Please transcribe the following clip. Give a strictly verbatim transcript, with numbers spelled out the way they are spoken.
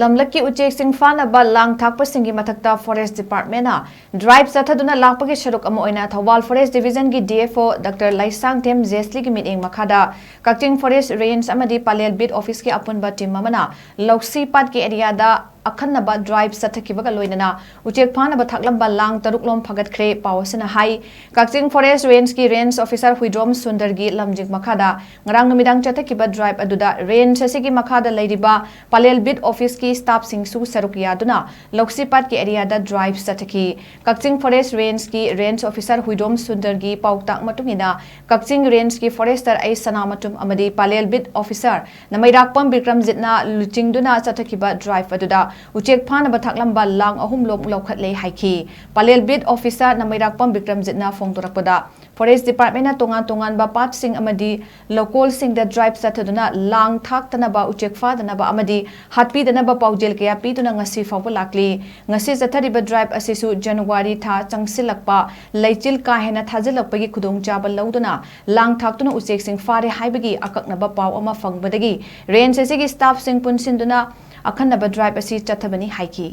ꯂꯝꯂꯛꯀꯤ ꯎꯆꯦꯛꯁꯤꯡ ꯐꯥꯅꯕ ꯂꯥꯡ ꯊꯥꯛꯄꯁꯤꯡꯒꯤ ꯃꯊꯛꯇ Forest Department ꯅ drive ꯆꯠꯊꯗꯨꯅ ꯂꯥꯛꯄꯒꯤ ꯁꯔꯨꯛ ꯑꯃ ꯑꯣꯏꯅ ꯊꯧꯕꯥꯜ Forest Division ꯒꯤ D F O Doctor Leishangthem ꯖꯦꯁꯂꯤꯒꯤ ꯃꯤꯠꯌꯦꯡ ꯃꯈꯥꯗ ꯀꯛꯆꯤꯡ Forest Range ꯑꯃꯗꯤ ꯄꯂꯦꯜ Beat Office ꯀꯤ ꯑꯄꯨꯟꯕ team ꯑꯃꯅ ꯂꯧꯁꯤ ꯄꯥꯠꯀꯤ area ꯗ ꯑꯈꯟꯅꯕ drive ꯆꯠꯊꯈꯤꯕꯒ ꯂꯣꯏꯅꯅ ꯎꯆꯦꯛ ꯐꯥꯅꯕ ꯊꯥꯛꯂꯝꯕ ꯂꯥꯡ ꯇꯔꯨꯛ ꯂꯣꯝ ꯐꯥꯒꯠꯈ꯭ꯔꯦ꯫ ꯄꯥꯎ ꯑꯁꯤꯅ ꯍꯥꯏ, ꯀꯛꯆꯤꯡ Forest Range ꯀꯤ Range Officer ꯍꯨꯏꯗ꯭ꯔꯣꯝ ꯁꯨꯟꯗꯔꯒꯤ ꯂꯝꯖꯤꯡ ꯃꯈꯥꯗ ꯉꯔꯥꯡ ꯅꯨꯃꯤꯗꯥꯡ ꯆꯠꯊꯈꯤꯕ drive ꯑꯗꯨꯗ range ꯑꯁꯤꯒꯤ ꯃꯈꯥꯗ ꯂꯩꯔꯤꯕ ꯄꯂꯦꯜ Beat Office ꯀꯤ staff ꯁꯤꯡꯁꯨ ꯁꯔꯨꯛ ꯌꯥꯗꯨꯅ ꯂꯧꯁꯤ ꯄꯥꯠꯀꯤ area ꯗ drive ꯆꯠꯊꯈꯤ꯫ ꯀꯛꯆꯤꯡ Forest Range ꯀꯤ Range Officer ꯍꯨꯏꯗ꯭ꯔꯣꯝ ꯁꯨꯟꯗꯔꯒꯤ ꯄꯥꯎꯇꯥꯛ ꯃꯇꯨꯡ ꯏꯟꯅ ꯀꯛꯆꯤꯡ Range ꯀꯤ Forester ꯑꯩ ꯁꯅꯥꯃꯇꯨꯝ ꯑꯃꯗꯤ ꯄꯂꯦꯜ Beat Officer ꯅꯃꯩꯔꯥꯛꯄꯝ ꯕꯤꯀ꯭ꯔꯝꯖꯤꯠꯅ ꯂꯨꯆꯤꯡꯗꯨꯅ ꯆꯠꯊꯈꯤꯕ drive ꯑꯗꯨꯗ ꯎꯆꯦꯛ ꯐꯥꯅꯕ ꯊꯥꯛꯂꯝꯕ ꯂꯥꯡ ꯑꯍꯨꯝ ꯂꯣꯝ ꯂꯧꯈꯠꯂꯦ ꯍꯥꯏꯈꯤ꯫ Pallel Beat Officer ꯅꯃꯩꯔꯥꯛꯄꯝ ꯕꯤꯀ꯭ꯔꯝꯖꯤꯠꯅ ꯐꯣꯡꯗꯣꯔꯛꯄꯗ, Forest Department ꯅ ꯇꯣꯉꯥꯟ ꯇꯣꯉꯥꯟꯕ ꯄꯥꯠꯁꯤꯡ ꯑꯃꯗꯤ ꯂꯧꯀꯣꯜꯁꯤꯡꯗ drive ꯆꯠꯊꯗꯨꯅ ꯂꯥꯡ ꯊꯥꯛꯇꯅꯕ, ꯎꯆꯦꯛ ꯐꯥꯗꯅꯕ ꯑꯃꯗꯤ ꯍꯥꯠꯄꯤꯗꯅꯕ ꯄꯥꯎꯖꯦꯜ ꯀꯌꯥ ꯄꯤꯗꯨꯅ ꯉꯁꯤ ꯐꯥꯎꯕ ꯂꯥꯛꯂꯤ꯫ ꯉꯁꯤ ꯆꯠꯊꯔꯤꯕ drive ꯑꯁꯤꯁꯨ January ꯊꯥ ꯆꯪꯁꯤꯜꯂꯛꯄ, ꯂꯩꯆꯤꯜ ꯀꯥ ꯍꯦꯟꯅ ꯊꯥꯖꯤꯜꯂꯛꯄꯒꯤ ꯈꯨꯗꯣꯡꯆꯥꯕ ꯂꯧꯗꯨꯅ ꯂꯥꯡ ꯊꯥꯛꯇꯨꯅ ꯎꯆꯦꯛꯁꯤꯡ ꯐꯥꯔꯦ ꯍꯥꯏꯕꯒꯤ ꯑꯀꯛꯅꯕ ꯄꯥꯎ ꯑꯃ ꯐꯪꯕꯗꯒꯤ range ꯑꯁꯤꯒꯤ staff ꯁꯤꯡ ꯄꯨꯟꯁꯤꯟꯗꯨꯅ ꯑꯈꯟꯅꯕ drive ꯑꯁꯤ ꯆꯠꯊꯕꯅꯤ ꯍꯥꯏꯈꯤ꯫